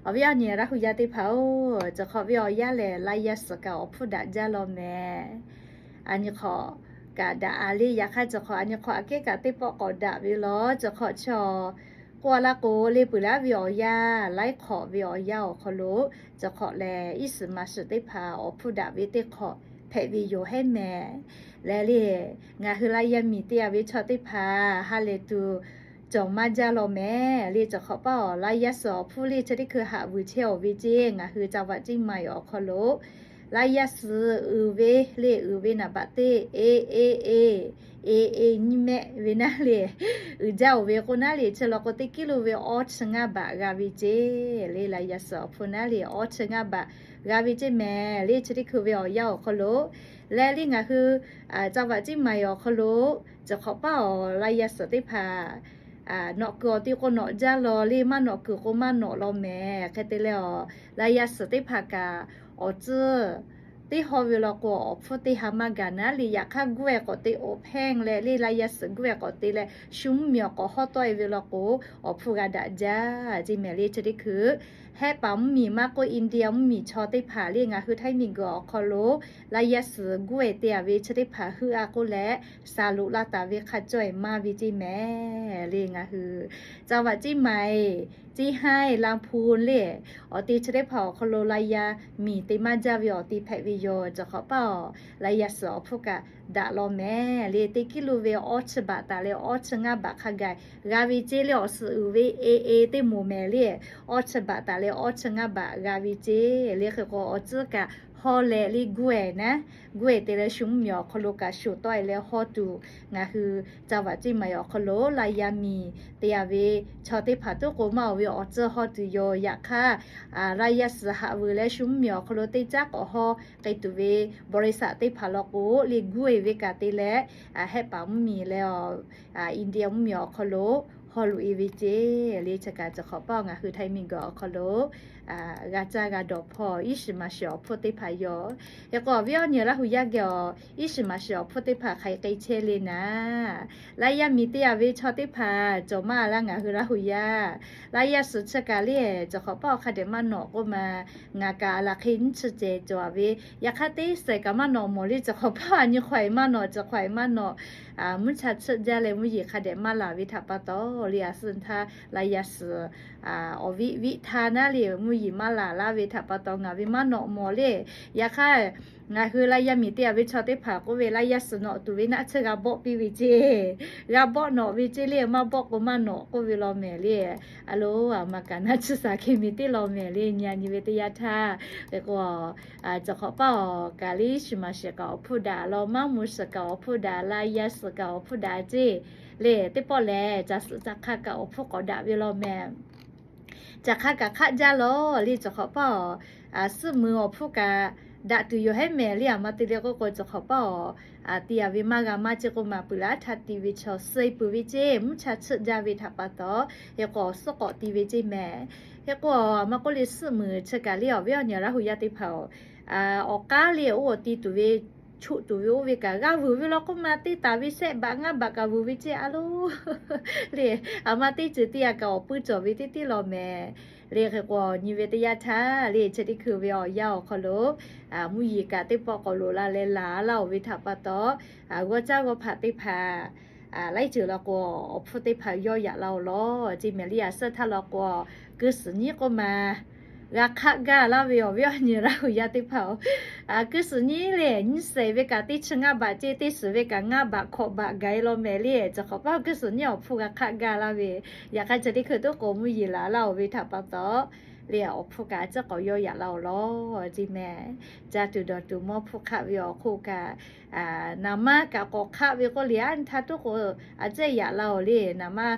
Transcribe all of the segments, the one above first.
Awˬ viˉ awˬ nyi Laˇ hu yaˇ teˇ hpaˍ-oˬ, cawˬ hk'awꞈ ve awˬ yanˇ lehˬ, Laˇ yaˇ suhˍ kaꞈ awˬ hpfuhˇ daꞈ jaˇ law mehˍ. A nyi hk'awꞈ kaꞈ daꞈ a le, yaꞈ hk'aˇ cawˬ hk'awꞈ a nyi hk'awꞈ aꞈ kehˉ kaꞈ teˇ pawˆ k'awꞈ daꞈ ve law, cawˬ hk'awꞈ chi k'oˆ a laˇ k'o, le peuˬ laˇ ve awˬ yanˇ, laiˉ hk'awꞈ ve awˬ yanˇ awˬ hk'aw lo, cawˬ hk'awꞈ lehˬ, iˉ shiˍ maˍ shiˍ teˇ hpaˍ awˬ hpfuhˇ daꞈ ve teˇ hk'awꞈ hpehꞈ ve yoˬ hehˉ mehˍ. Leh le, ngaˬ hui Laˇ yaˇ miˬ teˇ g'aˇ ve chaw teˇ hpaˍ ha lehˬ tuˬ cawˬ maˇ jaˇ law mehˍ. Le cawˬ hk'awꞈ paˇ awˬ Laˇ yaˇ suhˍ awˬ hpfuhˇ le chi teˇ hkui haꞈ vuiˬ chehˇ awˬ ve ceˇ, ngaˬ hui จังหวัดเชียงใหม่ awˬ hk'aw lo Laˇ yaˇ suhˍ uiˍ ve le, uiˍ ve naˍ baꞈ teˇ e e e e e nyiˇ mehˆ ve naˉ le, uiˍ jaˇ oˬ ve k'o naˉ le, chi law k'o teˇ kiˇ lo ve awˇ chi ngaˇ baꞈ g'a ve ceˇ. Le Laˇ yaˇ suhˍ awˬ hpfuhˇ naˉ le awˇ chi ngaˇ baꞈ g'a ve ceˇ mehˍ. Le chi teˇ hkui ve awˬ yanˇ awˬ hk'aw lo, leh le ngaˬ hui จังหวัดเชียงใหม่ awˬ hk'aw lo cawˬ hk'awꞈ paˇ awˬ Laˇ yaˇ suhˍ teˇ hpaˍ nawꞈ kuiˬ awˬ ti k'o nawꞈ jaˇ law le, maˇ nawꞈ kuiˬ k'o maˇ nawꞈ law mehˍ. Hk'e te leh awˬ Laˇ yaˇ suhˍ teˇ hpaˍ kaꞈ awˬ tcuhˇ teˇ haw ve law k'o awˬ hpfuhˇ teˇ ha maˇ gaˬ naˉ le, yaꞈ hk'aˇ guˇ-e k'awꞈ te awˬ hpehˇ leh le Laˇ yaˇ suhˍ guˇ-e k'awꞈ te leh shu mvuhˇmiˬ awˬ k'awꞈ hawˉ tawˆ-e ve law k'o, awˬ hpfuhˇ g'a daꞈ jaˇ ceˇ mehˍ. Le chi teˇ hkui Hehˆ paˍ mvuhˇmiˬ maˇ k'oˆ, India mvuhˇmiˬ chaw teˇ hpaˍ le ngaˬ hui Htaiˇ miˬguiˬ awˬ hk'aw lo Laˇ yaˇ suhˍ guˇ-e te-a ve chi teˇ hpaˍ heuˆ-a k'oˆ leh, saˍ loꞈ la taˍ ve hk'a cawˇ-e maˇ ve ceˇ mehˍ. Le ngaˬ hui จังหวัดเชียงใหม่, เชียงราย, ลำพูน le awˬ te chi teˇ hpaˍ awˬ hk'aw lo Laˇ yaˇ miˬ te maˇ jaˇ ve awˬ te hpehꞈ ve yoˬ. Cawˬ hk'awꞈ paˇ awˬ Laˇ yaˇ suhˍ awˬ hpfuhˇ kaꞈ daꞈ law mehˍ. Le teˇ kiˇ lo ve awˇ chi baꞈ taˍ leh awˇ chi ngaˇ baꞈ hk'a gaˬ g'a ve ceˇ. Le awˬ suhˍ uiˍ ve e e teˇ moˍ mehˍ le, awˇ chi baꞈ taˍ leh awˇ chi ngaˇ baꞈ g'a ve ceˇ. Le hk'e k'o awˬ tcuhˉ kaꞈ hawˉ leh le guˇ-e naˉ, guˇ-e te leh shu mvuhˇmiˬ awˬ hk'aw lo kaꞈ shuˍ tawˆ-e leh hawˉ tuˬ, ngaˬ hui จังหวัดเชียงใหม่ awˬ hk'aw lo Laˇ yaˇ miˬ te-a ve chaw teˇ hpaˍ tuˉ k'o maˇ oˬ ve awˬ tcuhˉ hawˉ tuˬ yoˬ. Yaꞈ hk'aˇ Laˇ yaˇ suhˍ haꞈ vuiˬ leh shu mvuhˇmiˬ awˬ hk'aw lo teˇ caˉ k'awꞈ hawˉ k'ai tuˬ ve บริษัท teˇ hpaˍ law k'o le guˇ-e ve kaꞈ te leh, Hehˆ paˍ mvuhˇmiˬ leh awˬ India mvuhˇmiˬ awˬ hk'aw lo hawˉ loꞈ-e ve ceˇ. Le chi kaꞈ cawˬ hk'awꞈ paˇ ngaˬ hui Htaiˇ miˬguiˬ awˬ hk'aw lo g'a caˇ g'a dawˬ hpawˇ iˉ shiˍ maˍ shiˍ awˬ hpfuhˇ teˇ hpaˍ yoˬ. Hk'e k'o awˬ viˉ awˬ nyi Laˇ hu yaˇ geh awˬ iˉ shiˍ maˍ shiˍ awˬ hpfuhˇ teˇ hpaˍ hk'aˬ hk'e chehˇ le naˉ, Laˇ yaˇ miˬ teˇ g'aˇ ve chaw teˇ hpaˍ cawˬ maˇ laˇ ngaˬ hui Laˇ hu yaˇ. Laˇ yaˇ suhˍ chi kaꞈ le cawˬ hk'awꞈ paˇ awˬ hk'a dehꞈ maˇ nawꞈ k'oˆ ma, ngaˬ kaꞈ a laˬ hk'e nyiˇ chi cehˬ cawˬ-a ve, yaꞈ hk'aˇ teˇ sehˍ kaꞈ maˇ nawꞈ mawˬ le. Cawˬ hk'awꞈ paˇ a nyi hk'aw-e maˇ nawꞈ, cawˬ hk'aw-e maˇ nawꞈ, mvuhˇ cha tsuhˆ jaˇ leh mvuhˇ yeˬ hk'a dehꞈ maˇ laˬ ve htaꞈ pa taw le a suhˍ htaˇ Laˇ yaˇ suhˍ awˬ viˉ viˉ htaˇ naˉ le mvuhˇ yeˬ maˇ laˬ laˇ ve htaꞈ pa taw ngaˬ ve maˇ nawꞈ mawˬ le. Yaꞈ hk'aˇ ngaˬ hui Laˇ yaˇ miˬ teˇ g'aˇ ve chaw teˇ hpaˍ k'oˆ ve Laˇ yaˇ suhˍ nawꞈ tuˬ ve naˆ tsuhˇ g'a bawˆ piˇ ve ceˇ, g'a bawˆ nawꞈ ve ceˇ le, maˇ bawˆ k'o maˇ nawꞈ k'oˆ ve law mehˍ le. A lo, a ma kaꞈ naˆ tsuhˇ shaˍ hk'e miˬ teˇ law mehˍ le. Nyi a nyi ve teˇ yanˇ htaˇ hk'e k'o cawˬ hk'awꞈ paˇ awˬ kaꞈ le iˉ shiˍ maˍ shiˍ kaꞈ awˬ hpfuhˇ daꞈ, law maˇ mvuh shiˍ kaꞈ awˬ hpfuhˇ daꞈ, Laˇ yaˇ suhˍ kaꞈ awˬ hpfuhˇ daꞈ ceˇ. Le teˇ pawˆ lehˬ ca suhˍ ca hk'aˇ kaꞈ awˬ hpfuhˇ k'awꞈ daꞈ ve law mehˍ. Ca hk'aˇ kaꞈ hk'aˆ jaˇ law le. Cawˬ hk'awꞈ paˇ awˬ suhˆ muiˬ awˬ hpfuhˇ kaꞈ daꞈ tuˬ yoˬ hehˉ mehˍ le. A ma te le k'oˆ k'o cawˬ hk'awꞈ paˇ awˬ ti-a ve maˇ g'a maˇ ceˇ k'oˆ ma peuˬ laˇ htaˇ ti ve chaw suh-e peuˬ ve ceˇ, mvuhˇ cha tsuhˆ jaˇ ve htaꞈ pa taw, hk'e k'o awˬ suhˆ k'awꞈ ti ve ceˇ mehˍ. Hk'e k'o a ma k'oˆ le suhˆ muiˬ chi kaꞈ le awˬ viˉ awˬ nyi Laˇ hu yaˇ teˇ hpaˍ-oˬ, awˬ k'aˉ le oˇ awˬ ti tuˬ ve choˆ tuˬ ve oˇ ve kaꞈ g'aˇ vuiˬ ve law k'oˆ ma teˇ taˍ ve shehˆ baꞈ ngaˇ baꞈ kaꞈ vuiˬ ve ceˇ a lo. Le a ma teˇ ceuˬ teˇ yanˇ kaꞈ awˬ puiˇ cawˬ ve teˇ tiˉ law mehˍ. Le hk'e k'o nyi ve teˇ yanˇ htaˇ le chi teˇ hkui ve awˬ yanˇ awˬ hk'aw lo mvuhˇ yeˬ kaꞈ teˇ pawˆ k'awꞈ loꞈ la leh laˬ laˇ-oˬ ve htaꞈ pa taw, g'awˇ caˇ g'awˇ hpaꞈ teˇ hpaˍ laiˉ ceuˬ law k'o awˬ hpfuhˇ teˇ hpaˍ yawˇ yaꞈ la-oˬ law ceˇ mehˍ. Le a suhˆ htaˇ law k'o kuˇ suhˍ nyiˉ k'oˆ ma g'a hk'aˆ gaˇ laˇ ve awˬ viˉ awˬ nyi Laˇ hu yaˇ teˇ hpaˍ-oˬ, kuˇ suhˍ nyiˉ le nyiˇ shehˍ ve kaꞈ teˇ chi ngaˇ baꞈ ceˇ, teˇ suhˍ ve kaꞈ ngaˇ baꞈ hkawꞈ baꞈ gaˬ-e law mehˍ le. Cawˬ hk'awꞈ paˇ kuˇ suhˍ nyiˉ awˬ hpfuhˇ g'a hk'aˆ gaˇ laˇ ve, yaꞈ hk'aˇ chi teˇ hkui tuˉ k'o mvuhˇ yeˬ laˬ laˇ-oˬ ve htaꞈ pa taw le awˬ hpfuhˇ kaꞈ a ciˉ k'awꞈ yawˇ yaꞈ la-oˬ law ceˇ mehˍ. Caˇ tuˬ dawˬ tuˬ mawˇ hpfuhˇ hk'aˆ ve awˬ hk'oˆ kaꞈ naˍ manˇ kaꞈ k'awꞈ hk'aˆ ve k'oˆ le, a nyi htaˇ tuˉ k'o a ciˉ yaꞈ la-oˬ le. Naˍ manˇ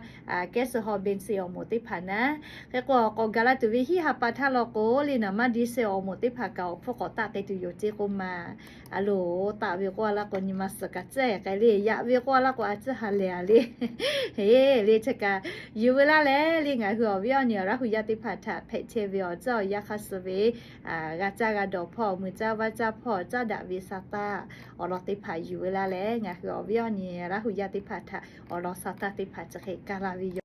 kehˉ suh haw benzi awˬ moˍ teˇ hpaˍ naˉ, hk'e k'o k'awꞈ gaˬ la tuˬ ve hiˉ ha pa htaˇ law k'o le naˍ manˇ di suh awˬ moˍ teˇ hpaˍ kaꞈ awˬ hpfuhˇ k'awꞈ taˆ k'ai tuˬ yoˬ ceˇ k'oˆ ma. A loˍ, taˆ ve k'oˆ-a laˇ k'o nyi ma suhˍ kaꞈ tcuhˉ k'ai le, yaꞈ ve k'oˆ-a laˇ k'o a ciˉ ha lehˬ-a le. Heˍ le chi kaꞈ yuˬ ve laˇ leh le ngaˬ hui awˬ viˉ awˬ nyi Laˇ hu yaˇ teˇ hpaˍ htaꞈ hpehꞈ chehˇ ve awˬ tcuhˉ awˬ yanˇ hk'aˇ suh ve g'a caˇ g'a dawˬ hpawˇ, mui caˇ vaˇ caˇ hpawˇ, caˇ daꞈ ve sa taˇ awˬ lawn teˇ hpaˍ yuˬ ve laˇ leh ngaˬ hui awˬ viˉ awˬ nyi Laˇ hu yaˇ teˇ hpaˍ htaꞈ awˬ lawn sa taˇ teˇ hpaˍ chi hk'e kaˇ laˇ ve